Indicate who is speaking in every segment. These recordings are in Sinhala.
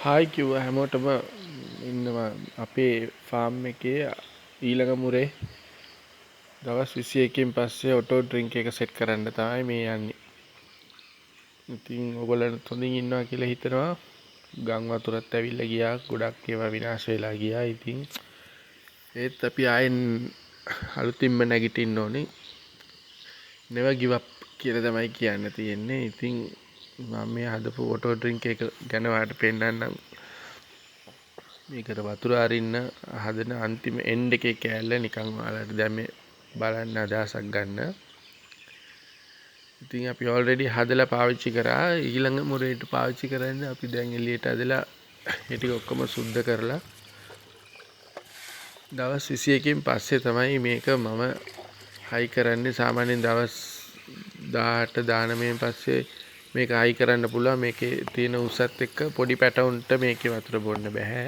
Speaker 1: හායි කිව්වා හැමෝටම. ඉන්නවා අපේ ෆාම් එකේ ඊළඟ මුරේ දවස් 21කින් පස්සේ ඔටෝ ඩ්‍රින්ක් එක සෙට් කරන්න තමයි මේ යන්නේ. ඉතින් ඔයගොල්ලන්ට හොඳින් ඉන්නවා කියලා හිතනවා. ගම් වතුරත් ඇවිල්ලා ගියා, ගොඩක් ඒවා විනාශ වෙලා ගියා. ඉතින් ඒත් අපි ආයෙත් අලුතින්ම නැගිටින්න ඕනේ. Never give up කියලා තමයි කියන්න තියෙන්නේ. ඉතින් මම මේ හදපු ඔටෝ ඩ්‍රින්ක් එක ගැන ඔයාලට පෙන්නන්නම්. මේකට වතුර අරින්න හදන අන්තිම එන්ඩ් එකේ කෑල්ල නිකන් ඔයාලට දැන් මේ බලන්න අදහසක් ගන්න. ඉතින් අපි ඔල්රෙඩි හදලා පාවිච්චි කරා. ඊළඟ මුරේට පාවිච්චි කරන්න අපි දැන් එළියට ඇදලා ඒ ටික ඔක්කොම සුද්ධ කරලා දවස් 21කින් පස්සේ තමයි මේක මම හයි කරන්නේ. සාමාන්‍යයෙන් දවස් 18 19 පස්සේ මේක හයි කරන්න පුළුවන්. මේකේ තියෙන උසත් එක්ක පොඩි පැටවුන්ට මේකේ වතුර බොන්න බෑ.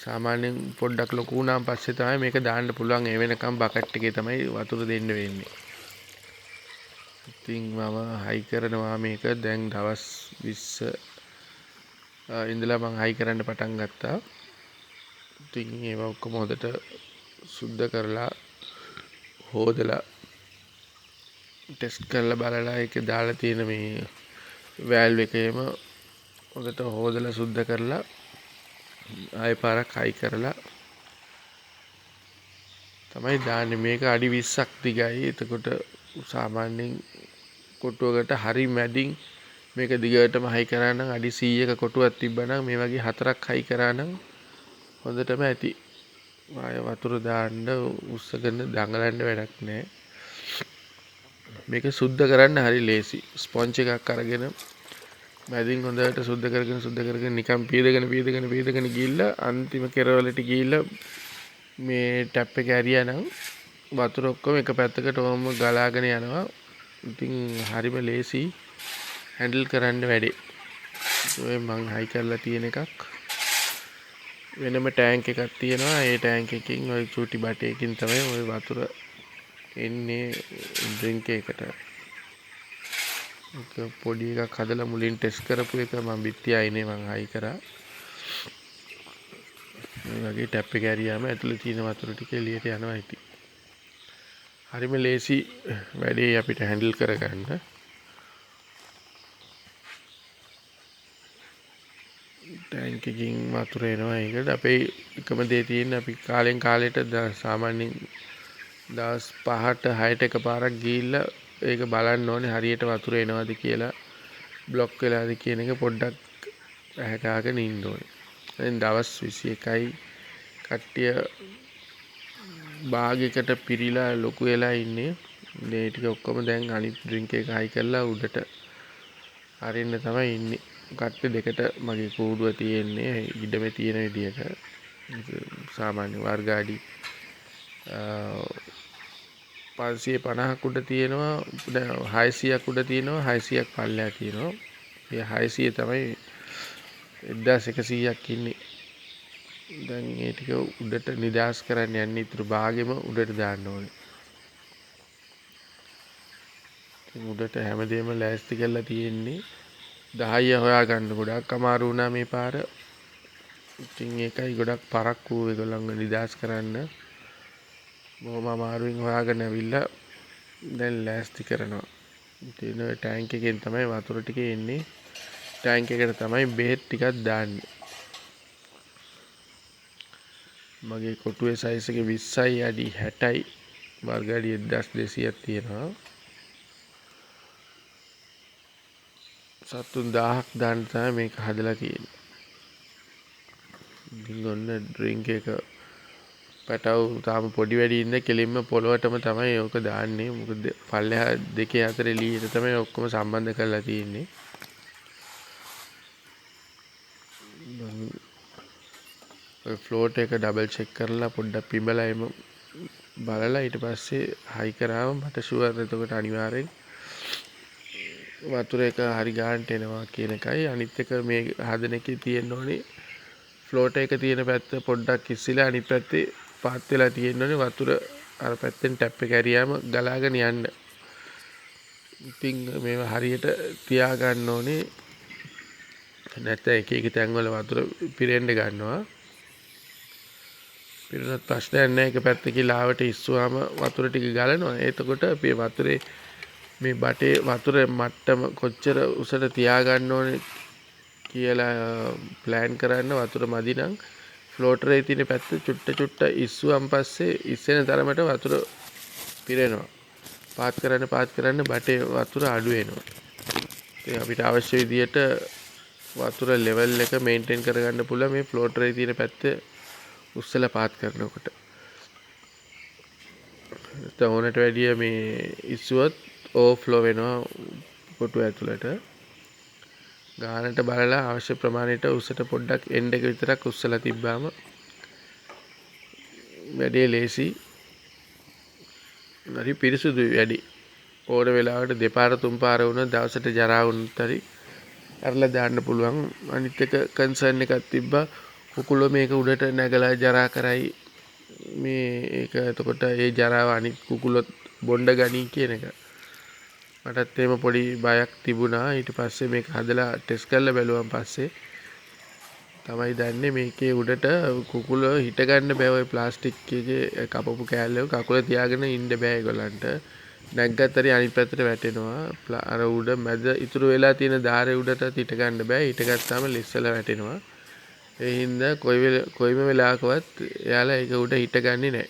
Speaker 1: සාමාන්‍යයෙන් පොඩ්ඩක් ලොකු වුණාන් පස්සේ තමයි මේක දාන්න පුළුවන්. ඒ වෙනකම් බකට් එකේ තමයි වතුර දෙන්න වෙන්නේ. ඉතින් මම හයි කරනවා මේක දැන් දවස් 20 ඉඳලා මං හයි කරන්න පටන් ගත්තා. ඉතින් ඒවා ඔක්කොම හොඳට සුද්ධ කරලා හෝදලා ටෙස්ට් කරලා බලලා ඒකේ දාලා තියෙන මේ වැල්ව් එකේම හොඳට හෝදලා සුද්ධ කරලා ආයෙ පාරක් හයි කරලා තමයි දාන්නේ. මේක අඩි 20ක් දිගයි. එතකොට සාමාන්‍යයෙන් කොටුවකට හරි මැදින් මේක දිගටම හයි කරා නම් අඩි 100ක කොටුවක් තිබ්බනම් මේ වගේ හතරක් හයි කරා නම් හොඳටම ඇති. ආය වතුර දාන්න උස්සගෙන දඟලන්න වැඩක් නෑ. මේක සුද්ධ කරන්න හරි ලේසි. ස්පොන්ජ් එකක් අරගෙන මැදින් හොඳට සුද්ධ කරගෙන සුද්ධ කරගෙන නිකන් පීදගෙන පීදගෙන පීදගෙන ගිහිල්ලා අන්තිම කෙරවලට ගිහිල්ලා මේ ටැප් එක ඇරියා නම් වතුර ඔක්කොම එක පැත්තකට ඔහොම ගලාගෙන යනවා. ඉතින් හරිම ලේසි හැන්ඩල් කරන්න වැඩේ. ඔය මං හයි කරලා තියෙන එකක්. වෙනම ටැංක් එකක් තියෙනවා. ඒ ටැංක් එකකින් ඔය චූටි බටේකින් තමයි ඔය වතුර එන්නේ ඩ්‍රින්ක් එකට. ඒක පොඩි එකක් හදලා මුලින් ටෙස්ට් කරපු එක මං බිත්ති අයිනේ මං හයි කරා. මේ වගේ ටැප් එක ඇරියාම ඇතුලේ තියෙන වතුර ටික එළියට යනවා. ඉතින් හරිම ලේසි වැඩේ අපිට හැන්ඩල් කරගන්න. ටැංක් එකකින් වතුර එනවා. ඒකට අපේ එකම දේ තියෙන්නේ අපි කාලෙන් කාලෙට සාමාන්‍යයෙන් දවස් 5ට 6ට එකපාරක් ගිහිල්ලා ඒක බලන්න ඕනේ හරියට වතුර එනවද කියලා, බ්ලොක් වෙලාද කියන එක පොඩ්ඩක් ඇහැ ගාගෙන ඉන්න ඕනේ. දැන් දවස් 21යි කට්ටිය භාගයකට පිරීලා ලොකු වෙලා ඉන්නේ. මේ ටික ඔක්කොම දැන් අනිත් ඩ්‍රින්ක් එක හයි කරලා උඩට අරින්න තමයි ඉන්නේ. කට්ටි දෙකට මගේ කූඩුව තියෙන්නේ ඉඩමේ තියෙන විදියට. සාමාන්‍ය වර්ග අඩි 550ක් උඩ තියෙනවා, 600ක් උඩ තියෙනවා, 600ක් පල්ලෙහා තියෙනවා. ඒ 600 තමයි 1100ක් ඉන්නේ. දැන් ඒ ටික උඩට නිදාස් කරන්න යන්නේ. ඉතුරු භාගෙම උඩට දාන්න ඕනේ. ඉතින් උඩට හැමදේම ලෑස්ති කරලා තියෙන්නේ. 10 හොයාගන්න ගොඩක් අමාරු වුණා මේ පාර. ඉතින් ඒකයි ගොඩක් පරක්කු වූ ඒගොල්ලන්ව නිදාස් කරන්න. බොහොම අමාරුවෙන් හොයාගෙන ඇවිල්ලා දැන් ලෑස්ති කරනවා. ඉතින් ඔය ටැංක් එකෙන් තමයි වතුර ටික එන්නේ. ටැංක් එකට තමයි බෙහෙත් ටිකක් දාන්නේ. මගේ කොටුවේ සයිස් එක 20යි අඩි 60යි වර්ග අඩි 1200ක් තියෙනවා. සත්තුන් 1000ක් දාන්න තමයි මේක හදලා තියෙන්නේ. ඉතින් ඔන්න ඩ්‍රින්ක් එක පැටව් තාම පොඩි වැඩි ඉඳ කෙලින්ම පොළොවටම තමයි ඕක දාන්නේ. මොකද පල්ලෙහා දෙකේ අතර එළියට තමයි ඔක්කොම සම්බන්ධ කරලා තියෙන්නේ. ඔය ෆ්ලෝට් එක ඩබල් චෙක් කරලා පොඩ්ඩක් පිඹලා එම බලලා ඊට පස්සේ හයි කරාම මට ෂුවර් එතකොට අනිවාර්යෙන් වතුර එක හරි ගානට එනවා කියන එකයි. අනිත් එක මේ හදන එකේ තියෙන්න ඕනේ ෆ්ලෝට් එක තියෙන පැත්ත පොඩ්ඩක් ඉස්සිලා අනිත් පැත්තේ පාත් වෙලා තියෙන්න ඕනේ වතුර අර පැත්තෙන් ටැප් එක ඇරියාම ගලාගෙන යන්න. ඉතින් මේවා හරියට තියාගන්න ඕනේ. නැත්නම් එක එක තැන්වල වතුර පිරෙන්න ගන්නවා. පිරුණත් ප්‍රශ්නයක් නෑ. එක පැත්තකින් ලාවට ඉස්සුවාම වතුර ටික ගලනවා. එතකොට අපි වතුරේ මේ බටේ වතුර මට්ටම කොච්චර උසට තියාගන්න ඕනේ කියලා ප්ලෑන් කරන්න වතුර මදි නම් ෆ්ලෝටරේ තියෙන පැත්ත චුට්ට චුට්ට ඉස්සුවන් පස්සේ ඉස්සෙන තරමට වතුර පිරෙනවා. පාත් කරන්න පාත් කරන්න බටේ වතුර අඩු වෙනවා. ඉතින් අපිට අවශ්‍ය විදියට වතුර ලෙවල් එක මේන්ටේන් කරගන්න පුළුවන් මේ ෆ්ලෝටරේ තියෙන පැත්ත උස්සලා පාත් කරනකොට. නැත්නම් ඕනට වැඩිය මේ ඉස්සුවොත් ඕවර්ෆ්ලෝ වෙනවා කොටුව ඇතුළට. ගානට බලලා අවශ්‍ය ප්‍රමාණයට උස්සට පොඩ්ඩක් එන්ඩ් එක විතරක් උස්සලා තිබ්බාම වැඩේ ලේසි. හරි පිරිසුදුයි වැඩි. ඕන වෙලාවට දෙපාර තුන් පාර වුණත් දවසට ජරා වුණත් හරි ඇරලා දාන්න පුළුවන්. අනිත් එක කන්සර්න් එකක් තිබ්බා කුකුලෝ මේක උඩට නැගලා ජරා කරයි මේ ඒක එතකොට ඒ ජරාව අනිත් කුකුලොත් බොණ්ඩ ගනී කියන එක. මටත් එහෙම පොඩි බයක් තිබුණා. ඊට පස්සේ මේක හදලා ටෙස්ට් කරලා බැලුවන් පස්සේ තමයි දන්නේ මේකේ උඩට කුකුලෝ හිට ගන්න බෑ. ඔය ප්ලාස්ටික් එකේ කපපු කෑල්ල කකුල තියාගෙන ඉන්න බෑ ඒගොල්ලන්ට. නැග්ගත් හරි අනිත් පැත්තට වැටෙනවා. අර උඩ මැද ඉතුරු වෙලා තියෙන ධාරේ උඩටත් හිට ගන්න බෑ. හිට ගත්තාම ලිස්සලා වැටෙනවා. ඒ හින්දා කොයිම වෙලාවකවත් එයාලා ඒක උඩ හිටගන්නේ නෑ.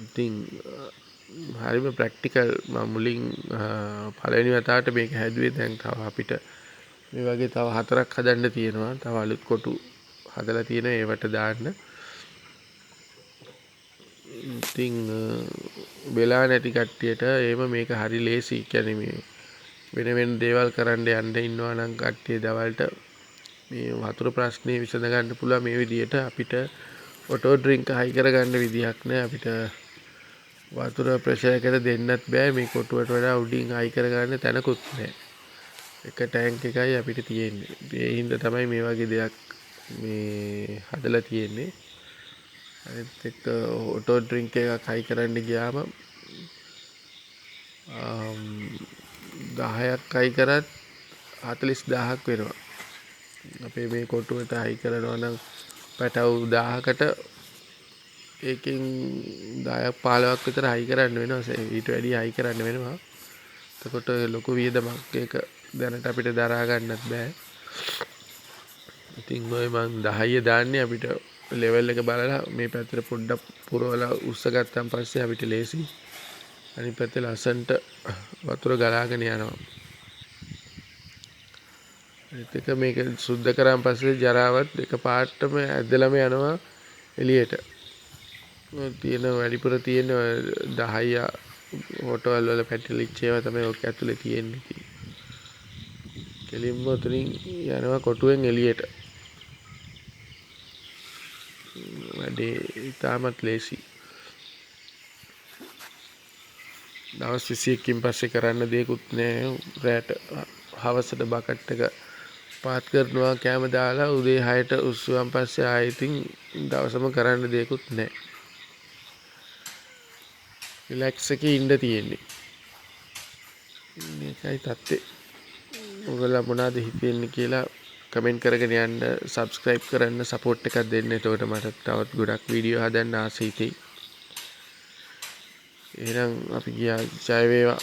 Speaker 1: ඉතින් හරිම ප්‍රැක්ටිකල්. මම මුලින් පළවෙනි වතාවට මේක හැදුවේ. දැන් තව අපිට මේ වගේ තව 4ක් හදන්න තියෙනවා. තව අලුත් කොටු හදලා තියෙනවා ඒවට දාන්න. ඉතින් වෙලා නැති කට්ටියට එහෙම මේක හරි ලේසි. කියන්නේ මේ වෙන වෙන දේවල් කරන්න යන්න ඉන්නවා නම් කට්ටිය දවල්ට මේ වතුර ප්‍රශ්නේ විසඳ ගන්න පුළුවන් මේ විදියට. අපිට ඔටෝ ඩ්‍රින්ක් හයි කරගන්න විදිහක් නෑ. අපිට වතුර ප්‍රෙෂර් එකට දෙන්නත් බෑ. මේ කොටුවට වඩා උඩින් හයි කරගන්න තැනකුත් නෑ. එක ටැංක් එකයි අපිට තියෙන්නේ. ඒ හින්දා තමයි මේ වගේ දෙයක් මේ හදලා තියෙන්නේ. අනිත් එක ඔටෝ ඩ්‍රින්ක් එකක් හයි කරන්න ගියාම 10ක් හයි කරත් 40,000ක් වෙනවා. අපේ මේ කොටුවට හයි කරනවා නම් පැටව් 1000කට ඒකෙන් 10ක් 15ක් විතර හයි කරන්න වෙනවා. ඊට වැඩිය හයි කරන්න වෙනවා. එතකොට ලොකු වියදමක් ඒක දැනට අපිට දරා ගන්නත් බෑ. ඉතින් ඔය මං 10 දාන්නේ අපිට ලෙවල් එක බලලා මේ පැත්තට පොඩ්ඩක් පුරවලා උස්ස ගත්තන් පස්සේ අපිට ලේසි. අනිත් පැත්තේ ලස්සනට වතුර ගලාගෙන යනවා. අනිත් එක මේක සුද්ධ කරාන් පස්සේ ජරාවත් එක පාටම ඇදලම යනවා එළියට. තියෙන වැඩිපුර තියෙන 10 හොටවල් වල පැටලිච්ච ඒවා තමයි ඔක ඇතුලේ තියෙන්නේ. ඉතින් කෙලින්ම උතනින් යනවා කොටුවෙන් එළියට. වැඩේ ඉතාමත් ලේසි. දවස් 21කින් පස්සේ කරන්න දෙයක්වත් නෑ. රැට හවසට බකට් එක පාත් කරනවා කෑම දාලා උදේ 6ට උස්සුවන් පස්සේ ආයෙ ඉතින් දවසම කරන්න දෙයක්වත් නෑ. රිලැක්ස් එකේ ඉන්න තියෙන්නේ. මේකයි තත්ත්වේ. ඔයගොල්ලෝ මොනවද හිතෙන්නේ කියලා කමෙන්ට් කරගෙන යන්න, සබ්ස්ක්‍රයිබ් කරන්න, සපෝට් එකක් දෙන්න. එතකොට මට තවත් ගොඩක් වීඩියෝ හදන්න ආස හිතෙයි. එහෙනම් අපි ගියා. ජය වේවා.